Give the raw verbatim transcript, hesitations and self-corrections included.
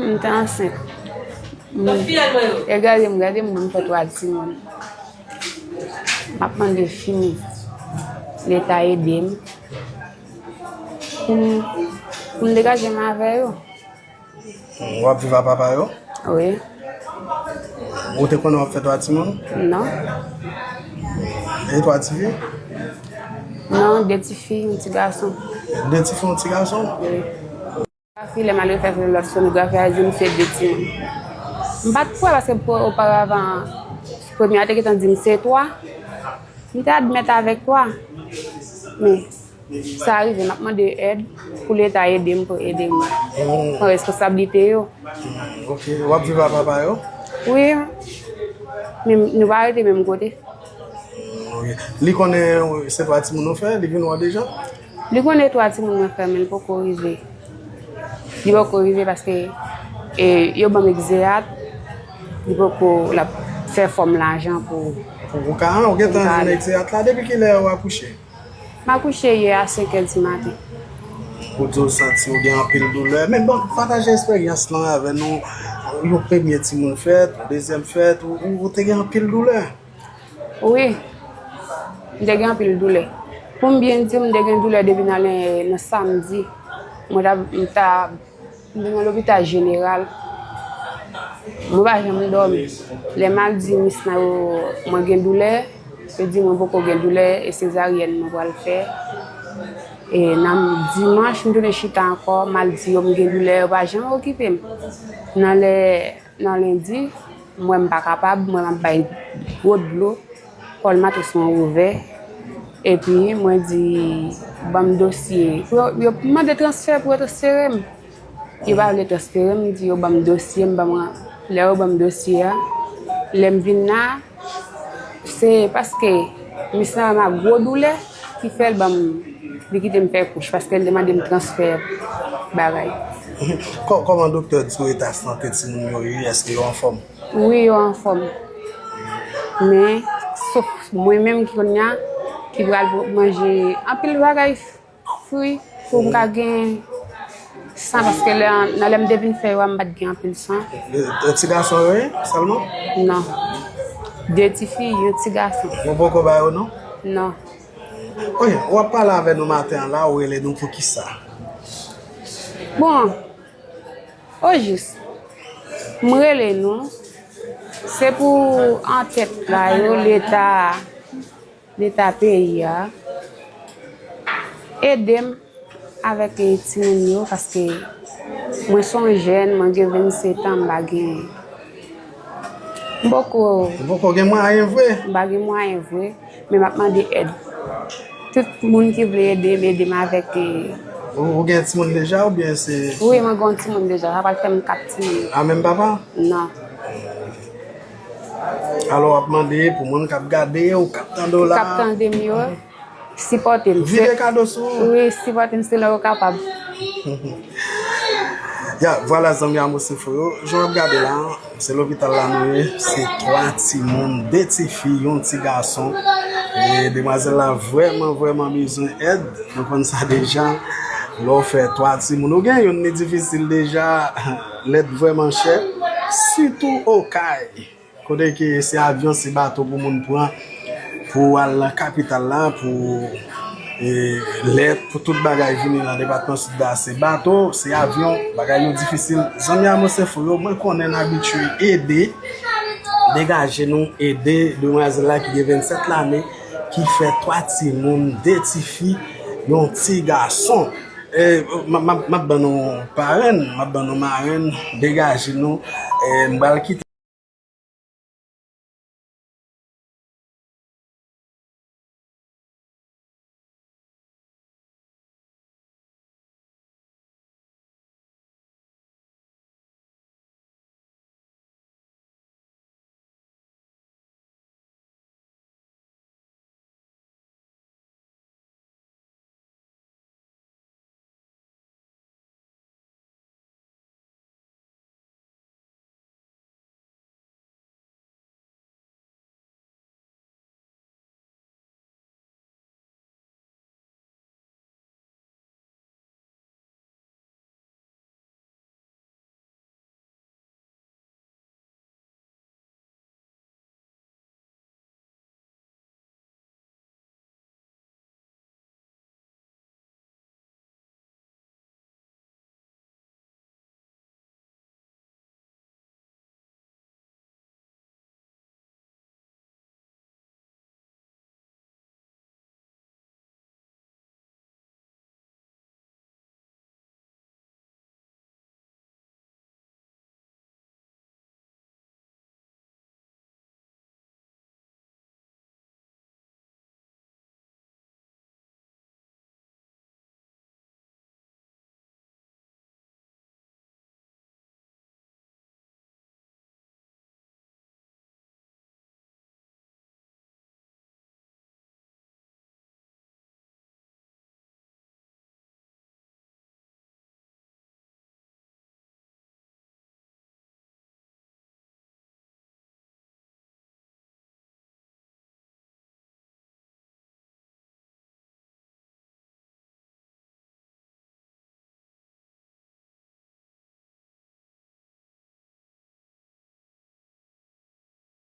M te ansent. M, e gade m, gade m, m fè twa timoun. M ap mande fini Leta ede m pou m, pou m degaje m avè yo. W ap viv ak papa yo? Wi. Ou te konnen w ap fè twa timoun? Non. E twa tifi? Non, de tifi, yon ti gason. De tifi, yon ti gason? Wi. Sonografi, lè m al refè lòt sonografi a, di m se de timoun. M pa t kwè paske oparavan, premye a te gentan di m se twa. M te admèt avèk twa. Men, sa rive, m ap mande èd pou Leta ede m, pou ede m pran responsablite yo. Ok, w ap viv ak papa yo? Wi, men nou pa rete menm kote. Ok. Li konnen se twa timoun ou fè, li vin wè deja? Li konnen twa timoun mwen fè, men li poko rive. Li poko rive paske e, yo ban m egzeyat, li poko, l ap fè fòm lajan pou. Pou ou ka, ou gentan jwenn egzeyat la, depi kilè ou akouche? M akouche yè a senk è di maten. Ou di w santi w gen anpil doulè. Men bon, pataje eksperyans lan avè nou. Yon premye timoun fèt, yon dezyèm fèt, ou, ou, ou te gen anpil doulè. Wi, m te gen anpil doulè. Pou m byen di w, m te gen doulè depi nan len-, nan samdi. Mwen t ap, m t ap M te nan lopital jeneral. Mwen pa janm dòmi. Lè m al di mis lan yo mwen gen doulè, yo di mwen poko gen doulè, e sezaryèn mwen pral fè. E nan dimanch, m tounen chita ankò, m al di yo m gen doulè, yo pa janm okipe m. Nan lè, nan lendi, m wè m pa kapab, m wè m ap bay gwo dlo, kò l matris mwen ouvè. Epi mwen di, ban m dosye. Pou yo, yo mande transfè pou yo transfere m. Yo pa vle transfere m, m di yo ban m dosye m, ban m, lè yo ban m dosye a, lè m vin la, se paske mis lan wè m ak gwo doulè ki fè l ban m, li kite m fè kouch, paske l te mande m transfè bagay. Kò-, kòman doktè di w eta sante timoun yo ye? Èske yo anfòm? Wi, yo anfòm. Men, sof mwen menm ki kounye a, ki pral manje anpil bagay fri pou m ka gen san, paske lè, nan lè m te vin fè yo a, m pa t gen anpil san. E, e, ti gason yo ye sèlman? Non. De ti fi, yon ti gason. Ou poko ba yo non? Non. Ok, w ap pale avè nou maten an la, ou rele nou pou kisa? Bon, ojis, m rele nou, se pou antèt la yo, Leta, Leta peyi a, ede m avèk, eh, timoun yo, paske mwen se yon jèn, mwen gen vennsetan, m pa gen, m poko, ou poko gen mwayen vre? M pa gen mwayen vre, men m ap mande èd. Tout moun ki vle ede m, ede m avèk, eh, ou, ou gen timoun deja oubyen se? Wi, mwen gen yon timoun deja, sa pral fè m kat timoun. A menm papa? Non. Alò, w ap mande pou moun k ap gade w, k ap tande w la. K ap tande m yo, sipòte m. Vide kado sou ou. Wi, sipòte m selon yo kapab. Ya, vwala zanmi Amo Sefo yo, jan w ap gade la, se lopital la nou ye, se twa timoun, de ti fi, yon ti gason. E demwazèl la vrèman, vrèman bezwen èd. Nou konn sa deja. Lè w fè twa timoun, ou gen youn, li difisil deja. Lèd vrèman chè. Sitou Okay. Kote ke se avyon, se bato pou moun pran pou al nan kapital la, pou, e, lèt, pou tout bagay vini nan depatman Sid la, se bato, se avyon, bagay yo difisil. Zanmi Amo Sefo yo, mwen konnen n abitye ede, degaje nou, ede demwazèl la ki gen vennsèt lane, ki fè twa timoun, de ti fi, yon ti gason. E, m, m, m ap ban nou parenn, m ap ban nou marenn, degaje nou. E, m pral kite